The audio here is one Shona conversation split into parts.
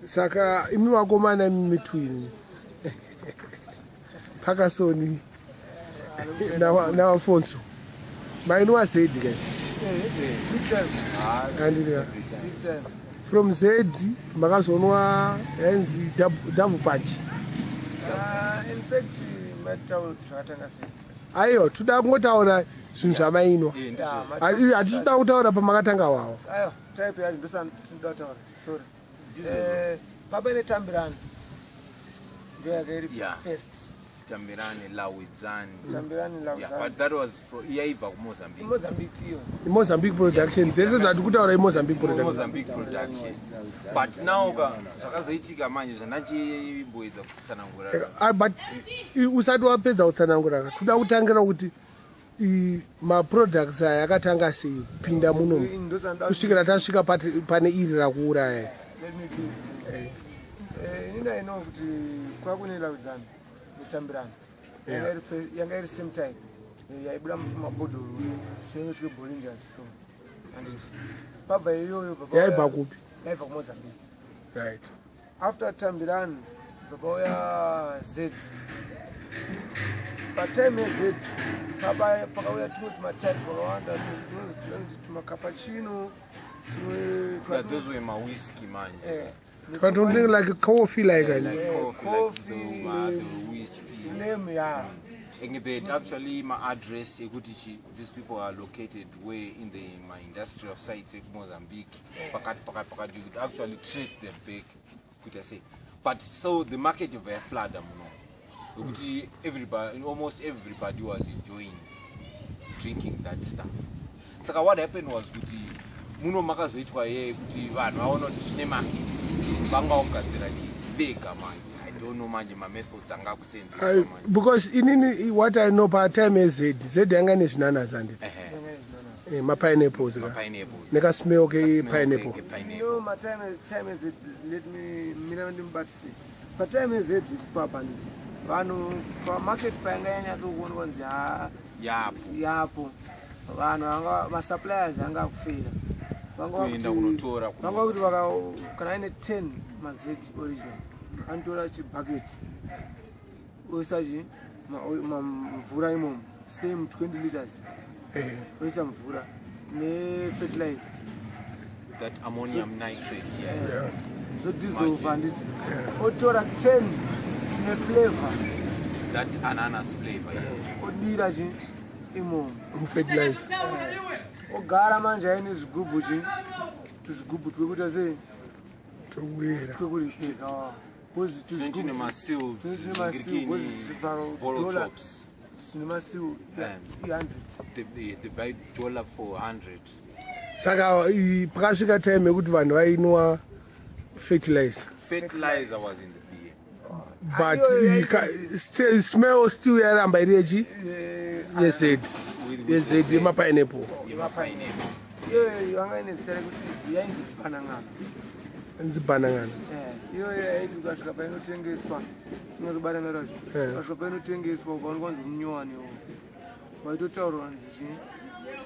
Saka imi vakomana, imi mitwini Pakasoni naVafonso, mainwa Z ka? Handiti from Z makazonwa yainzi Double Punch? In fact, mataura zvakatanga sei? Aiwa, toda kungotaura zvinhu zvamainwa. Hatisi kutaura pamakatanga wawa. Aiwa, type yacho ndosandinoda kutaura, sorry. Papa neTambirani ndo yakairi first. Tambirani, Lawidzani. Tambirani. Yeah, Lawizani. But that was yaibva kuMozambique. Mozambique iyo. IMozambique production, dzese dzati kutaura iMozambique production. Mozambique production. But now ka, zvakazoitika manje zvandachimboedza kutsanangura. Ah, but usati wapedza kutsanangura, toda kutangira kuti maproducts aya akatanga sei kupinda muno Ndosanda. kusvikira tasvika pane iri rakuuraya. Let me give. Inini I know kuti kwakune Laudzani neTambirani. Yanga iri same time. Yaibuda mutumabhodhoro zvinenge tweBollingers, so handiti pabva iyoyo bva Yaibva kupi? Yaibva kuMozambique. After Tambirani bva pauya Z. Patime yeZ pakauya tumwe tumatype twakawanda, tunonzi tumacappuccino. Yeah, those were mawhiskey manje. Something like coffee, like. Like coffee, coffee, like the whiskey. Flame, yeah. And they actually my address ekuti these people are located where in the my industrial sites ekuMozambique, pakati pakati pakati. You could actually trace them back kuita sei. But so the market yobva yaflooda muno yekuti everybody, almost everybody was enjoying drinking that stuff. Saka what happened was kuti muno makazoitwa yeye kuti vanhu vaona kuti zvine market, vanga kugadzira chivega manje. I don't know manje mamethods anga kusenzeswa manje. Because inini what I know, patime yeZ, Z yanga nezvinanazi, handiti? Ehe. Mapineapples ka. Mapineapples. Nekasmell Kasmell kepineapple. Kepineapple. No, matime time yeZ, let me mina ndimubatise. Patime yeZ papa, handiti vanhu pamarket payanga yanyatsokuonekwa kunzi ha Yapo. Yapo, vanhu vanga masuppliers anga akufeila. Vanga Kuenda kunotora vanga kuti kana aine 10 maZ original, anotora chibhaketi oisa chi mvura imomo, same 20 liters, oisa mvura nefertilizer. That ammonium nitrate, yeah. Zodissolve, handiti otora 10 tine flavor. That ananas flavor, yeah. Odira chi imomo. Mufertilizer. Ogara manje aine zvigubhu chi tuzvigubhu twekuita sei? Tokuwira. Twekuripika. Tine masealed Tine maseal, because zvivharo bottle dollar tops. Tine maseal i100. They buy dollar for 100. Saka pakasvika time yekuti vanhu vainwa fertilizer. Fertilizer was in the beer. But smell still yaramba iri yechi yeZ. With yeZ the Z. yemapineapple. Yemapineapple. Iyoyo yanga ine zita rekuti yainzi Banangana. Inzi Banangana. Iyoyo yaiti ukasvika painotengeswa, inozobata meracho. Ukasvika painotengeswa, ukaonekwa kunzi munyowani, waitotaurwa kunzi chii,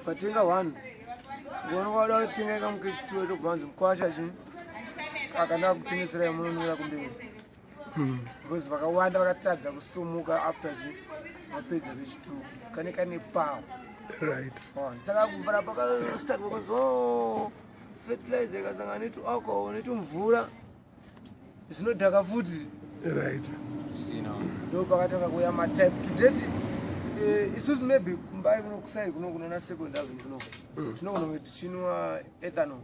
ukatenga one, ukaonekwa wada kutenga ikamukechi two, itobva kunzi mukwasha chii akanda kutengeserai, munonwira kumberi, because vakawanda vakatadza kusumuka after chi vapedza kechi two, kane power. Saka kubvara pakastart kwakanzi, oh, fertilizer ikasangana netualcohol netumvura zvinodhaka futi. Ndo pakatanga kuuya matype to date. Isusu maybe kumbai kuno kuside kuno kunona Second Avenue kuno tinogona kunge tichinwa ethanol,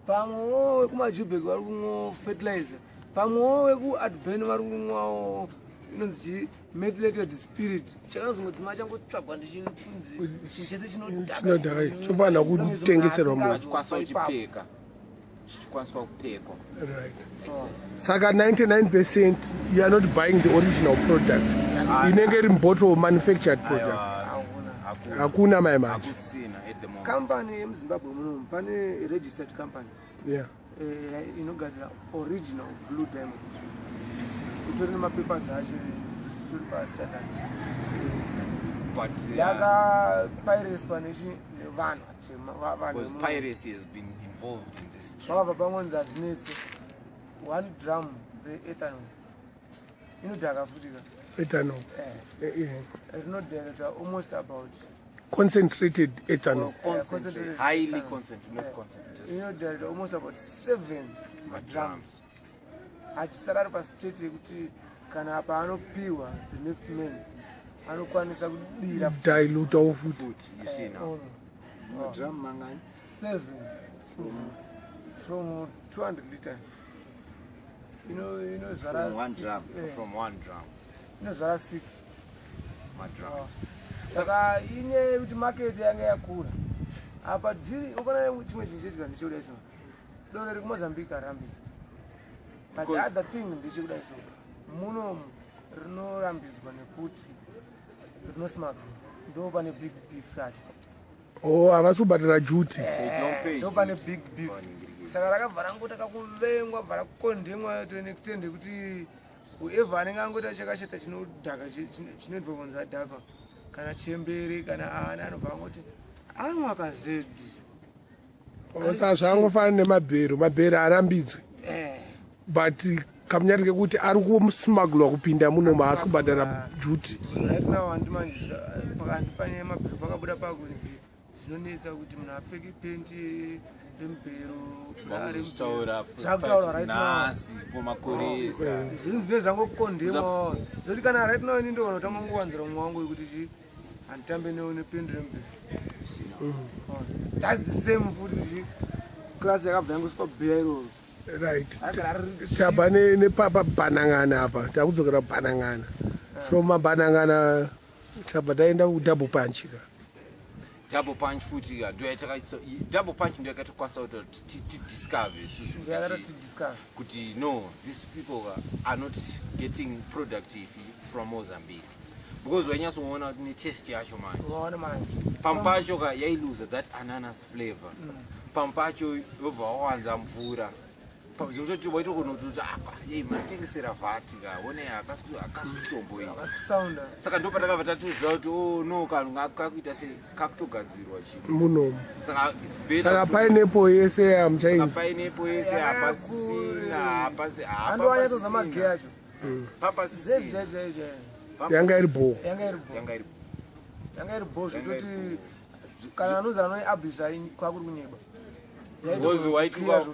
pamwewo wekumaJubek vari kumwawo fertilizer, pamwewo wekuAdben vari kumwawo inonzi chi methylated spirit. Chakazongodzima changotsvagwa ndichinzi chese. Chinodhaka, chinofanira kutengeserwa munhu. Achikwanisa kuchipfeka, chichikwaniswa kupfekwa. Right, saka 99% you are not buying the original product inenge iri mubottle, manufactured product. Aiwa, hakuna. Hakuna mai manje. Hakusina at the moment. Kambani yemuZimbabwe munomu, pane registered company inogadzira original Blue Diamond, itori nemapapers acho, itori pastandard. But Yakapaireswa nechi nevanhu vatema because piracy has been involved in this trade. Vakabva pangonzi hazvinetse. One drum reethanol inodhaka futi ka. Ethanol. Rinodhaka almost about Concentrated ethanol. Concentrate, concentrated highly ethanol. concentrated, not concentrated, just Inodhaka almost about seven madrums, achisara ari pastate yekuti kana paanopiwa the next man anokwanisa kudira. Dilutawo futi. Food, you see now. Madrum mangani? Seven from 200 liter inozvara From one six, drum, from one drum. Inozvara six Madrum. Saka inyaya yekuti market yanga yakura apa dhiri ukona chimwe chinhu chaitika ndechekudai so, doro rekuMozambique harirambidzwa, but the other thing ndechekudai so, munomu rinorambidzwa nekuti rinosmuggle, ndo pane big beef racho. Oh, havasi kubhadhara duty. They don't pay Ndo pane duty. big beef, saka rakabva rangota kakuvengwa, bva rakukondemwa to an extent yekuti whoever anenge angoita chakashata chinodhaka, chinoendwa kunzi adhakwa, kana chembere kana ana, anobva angoti anwa kazedi. Saka zvangofanana nemabhero, mabhero arambidzwe, but kamunyati kekuti ari kusmugglerwa kupinda munomu, haasi kubhadhara duty. Right now handi manje pakandi panyaya yemabhero pakabuda pakunzi zvinonetsa kuti munhu apfeke penti remubhero, bra remubhero. Zvakutaura. Zvakutaurwa right now. Nhasi pomakore esa. Zvinhu zvine zvangokondemwa zoti kana right now ini ndogona kutanga ngowanzira mumwe wangu wekuti chi handitambe newo nependi remubhero. Oh, that's the same futi chi class yakabva yangoswa bheya iroro. Right. Ragara riri Tabva nepabhanangana apa, takudzokera bhanangana. From mabhanangana tabva taenda kudouble punch ka. Double punch futi ka double punch ndo yakatokwanisa kuti tidiscover isusu Ndo yakatotidiscover. Kuti no, these people are not getting product ifi from Mozambique, because wainyatsoona kuti netaste yacho manje. Waona manje. Pamwe pacho ka yailuza that ananas flavor, pamwe pacho yobva wawanza mvura. Zvozoti waitogona kutoti apa yei matengesera vhati ka, one hakasi kutomboita. Akasikusounda. Saka ndo patakabva tatoziva kuti oh no, kanhu kakuita se kakutogadzirwa chinhu. Munomu. Saka it's better Saka pineapple yese hamuchainzwa. Pineapple yese hapasisina, hapasi. Andowanyatsoza magei acho zedi. Papasisina. Chaizvo chaizvo. Yanga iri bho. Yanga iri bho. Yanga iri Yanga iri bho. Yanga iri Zvototi kana anonzi anoiabusa kwakuri kunyeba. Because Waipinda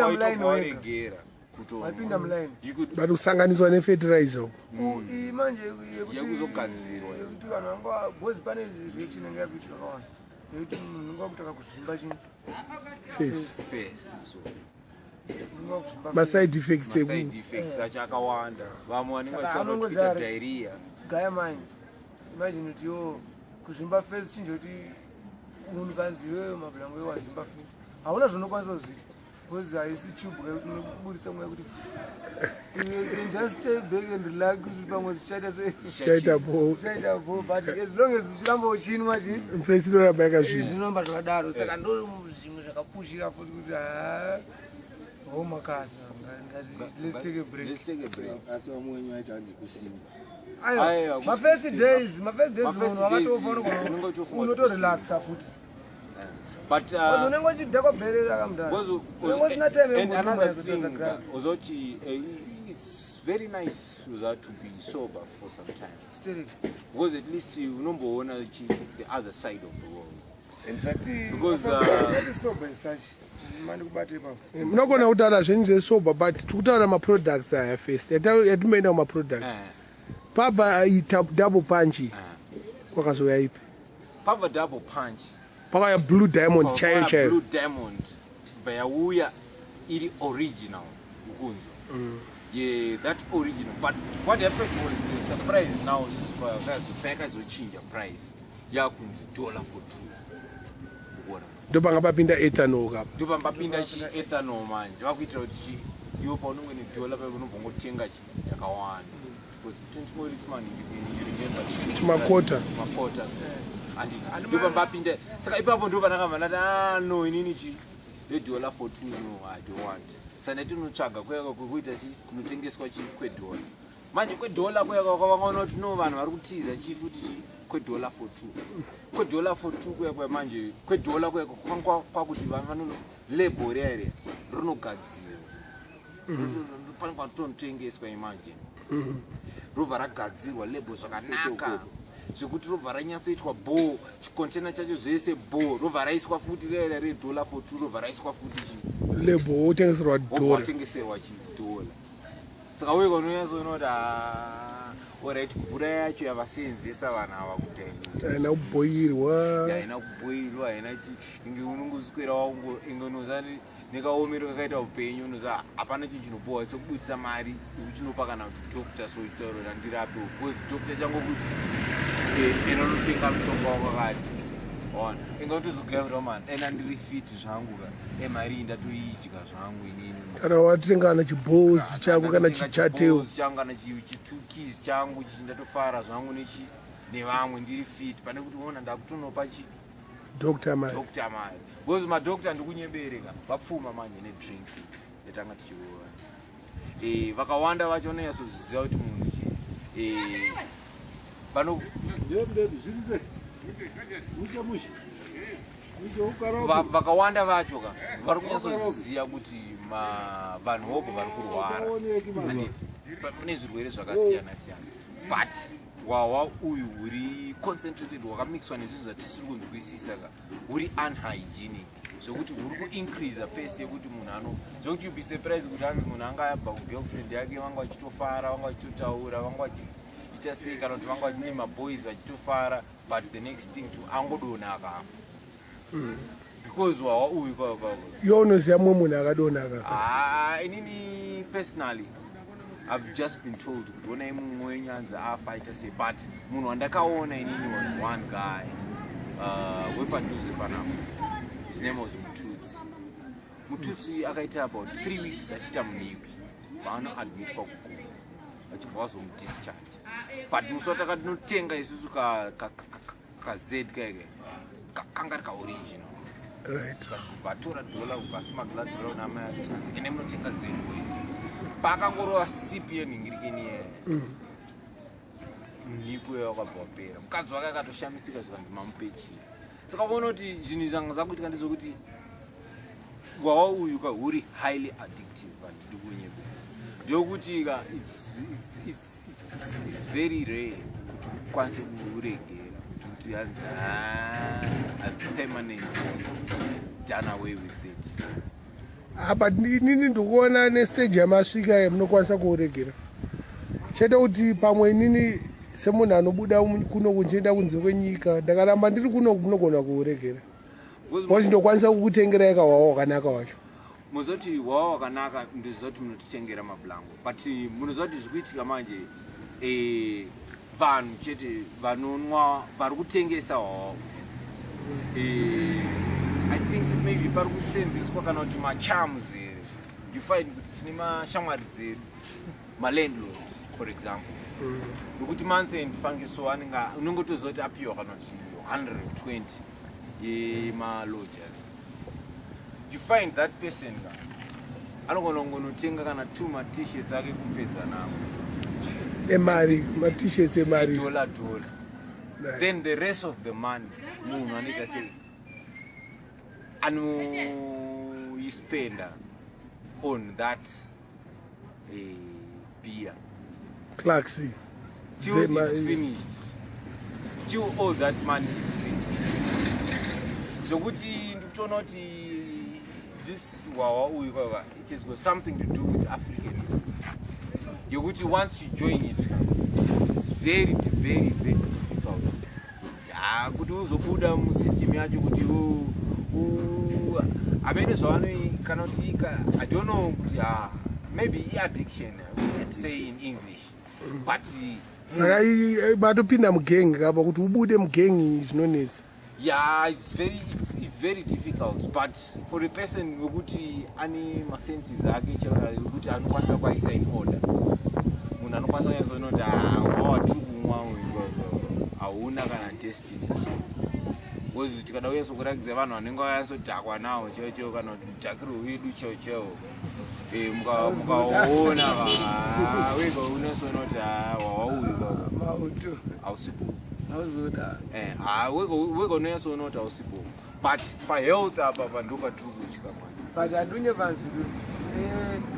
muline wega. waregera. Waipinda muline. But kusanganiswa nefertilizer uku. Iyi manje yekuti Yekuzogadzirwa. Yekuti vanhu vanga because pane reaction yanga yakuitika kawanda yekuti munhu unenge wakutaka kuzvimba chini. Face. Face so. Unenge wakuzvimba. Maside effects maside eku effects acho akawanda, vamwe vanenge Saka vachiona anongoziva kuti diarrhea. Gaya manje, imagine kuti yo kuzvimba face chinje kuti munhu kanzi iwewe mabhulango iwe wazvimba face, hauna zvaunokwanisa kuzviita because haisi tube yekuti unoburitsa mweya kuti you can just stay back and relax kuti pamwe zvichaita sei. Chaita bho. Zvichaita bho, but as long as uchiramba uchinwa chi Face inoramba yakazvimba. Zvinoramba zvakadaro, saka ndo zvimwe zvakapushira futi kuti ha ho makasa, let's take a break. Let's take a break. Asi vamwe wenyu vaiti hanzi kusimba. Aiwa, Aiwa, mafirst days, mafirst days mafirst munhu wakatofa days, unenge uchofunga kuti unotorelaxa futi. But Because unenge uchidhakwa bherera kamudhara, unenge usina time and another yekuti thing grass. uzoti it's very nice uza to be sober for some time, Sterek. because at least unomboona the other side of the world. In fact, Because, ati sober as such mandikubate ipapo. Munogona kutaura zvenyu zvesober, but tiri kutaura maproducts aya first. Yatinoenda kumaproducts, pabva double punch kwakazouya ipi? Pabva double punch Pakauya Blue Diamond chaiyo pakauya chaiyo. Blue Diamond bva yauya iri original, ukunzwa? Yeah, that original. But what happened was the surprise now payakazochinja price yakunzi dollar for two, ukuona? Ndopanga papinda ethanol kapa. Ndopambapinda chiethanol manje, vakuitira kuti chi iwe paunonge nedollar paipo unobva ngotenga chi yakawanda, because tintingori you remember Chimakota. Maquarters, handiti? Ndopambapinda, saka ipapo ndo pandakabva ndati ah no, inini chi nedollar for two, no, I don't want. Saka ndati kunotsvaga kuyaka kwekuita chi kunotengeswa chi kwedollar. Manje kwedollar kuyaka kwavakaona kuti no, vanhu vari kutiza chi futi chi kwedollar for two, kwedollar for two kuya kuya. Manje kwedollar kuya kwanga kwakuti vanhu vanono label riya riya rinogadzirwa. Pane kwatonotengeswa, imagine. Robva ragadzirwa label zvakanaka zvekuti robva ranyatsoitwa bo, chicontainer chacho zvese bo, robva raiswa futi rera redollar for two, robva raiswa futi chi Label, wotengeserwa wobva dhora. Watengeserwa chidhola. Saka wega unonyatsoona kuti, "Ah, alright, mvura yacho yavasenzesa vanhu ava kudhiluta Haina kubhoirwa. Haina kubhoilwa, haina chi, inge unongoswera wango inge unoza nekaomero kakaita upenyu, unoza hapana chinhu chinobohwa sekubudisa mari yekuchinopa kana kuti doctor so uchitaura kuti andirape, because doctor changokuti ena unotenga mushonga wakakati ona, inge utozogaira man, ena ndiri fit zvangu ka, emari iyi ndatoidya zvangu inini. Kana watenga kana chibhozi chako kana chichateo. Chibhozi changu kana chitukis changu chichi, ndatofara zvangu nechi nevamwe, ndiri fit, pane kuti ona ndakutonopa chi Doctor mari. Doctor mari, because madoctor, ndikunyebereka, vapfuma manje nedrink yatanga tichirova. Vakawanda vacho vanonyatsoziva kuti munhu chi vano Ndebvi zviri sei? Mushe mushe. Mushe ukarapo. Vakawanda vacho ka vari kunyatsoziva kuti vanhu vobva vari kurwara. Aoneki mama. Handiti mune zvirwere zvakasiyana siyana, but hwahwa uyu huri concentrated, hwakamixwa nezvinhu zvatisiri kunzwisisa ka, huri unhygienic zvekuti huri kuincreasa pace yekuti munhu ano, zvekuti you be surprised kuti hanzi munhu anga abva kugirlfriend yake, vanga vachitofara, vanga vachitotaura, vanga vachiita sei, kana kuti vanga vachine maboys vachitofara, but the next thing to angodonha akafa because hwahwa uyu kwa Iwe unoziva mumwe munhu akadonha akafa? Ah, inini personally I've just been told kuti onai mumwe wenyu anzi afa, aita sei, but munhu wandakaona inini was one guy wepadhuze panapa. His name was Mututsi. Mututsi akaita about 3 weeks achiita munikwi, vaanoadmitwa kuguma, vachibva vazomudischarge, but musi watakatinotenga isusu kaz kaike kanga ri kaoriginal. Vatora dhola, vasmagla dhola namai ake, ende munotenga zengoidzi. Paakangorova sip yenhingirikini yeye, mhiko wakabva wapera. Mukadzi wake akatoshamisika, zvikanzi mamupe chii? Saka uona kuti zvinhu zvanga zvakuitika ndezvekuti hwawa uyu ka huri highly addictive. Handidi kunyepera, ndekuti ka it's very rare kuti ukwanise kuuregera, kuti hanzi, "Ah, I've permanently done away with it." Apa inini ndikuona nestage yamasvika yamunokwanisa kuuregera chete, kuti pamwe inini semunhu anobuda kuno kunchienda kunze kwenyika, ndakaramba ndiri kuno, munogona kuuregera, because ndokwanisa kukutengerai kahwawa wakanaka wacho. Muzoti hwawa wakanaka, ndiziva kuti munotitengera mablango, but munoziva kuti zvikuitika manje, vanhu chete vanonwa vari kutengesa hwawa, I think maybe pari kusenzeswa kana kuti macharms here. You find kuti tine mashamwari dzedu, malandlord for example, nokuti month end fange so anenge unongotoziva kuti apiwa kana kuti 120 yemalodgers. You find that person ka anogona kungonotenga kana two mat-shirts ake kupedza navo. Emari, mat-shirts emari. Dollar dollar. Then the rest of the money munhu anoita sei? Anoispenda on that beer. Clarks. Till it's finished, till all that money is finished. Zvokuti ndikutoona kuti this wawa uyu kwava, it has got something to do with Africanism, yokuti once you join it, it's very very very difficult, ah, kuti uzobuda musystem yacho, kuti hamene zvavanoi kana kuti I don't know kuti, ah, maybe iaddiction, let's say in English, but Saka matopinda mugengi kapa, kuti ubude mugengi zvinonetsa. Yeah, it's very difficult, but for a person wekuti ane masenses ake chero wekuti anokwanisa kuaisa in order, munhu anokwanisa kunyatsoona kuti wawatiri kumwa uyu hauna kana destination, because tikada kunyatsokurakidza vanhu vanenge vanyatsodhakwa nawo chaiwo chaiwo, kana kuti mudhakiro wedu chaiwo chaiwo, mukaona wega unyasoona kuti wawa uyu Mauto. hausipo. Hauzoda. Wega unonyatsoona kuti hausipo, but pahealth apa pa ndo patiri kutya manje. But handunye vanzidu.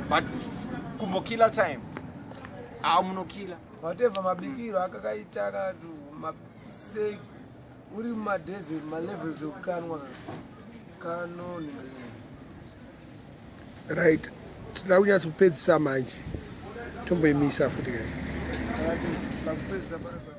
But Kumbokila time. Ah, munokila. Whatever mabikiro akakaita akati sei uri mumadesert, malevels ekukanwa kanoningirina. Right, tinoda kunyatsopedzisa manje, tomboimisa futi kai. Pakupedzisa panapa.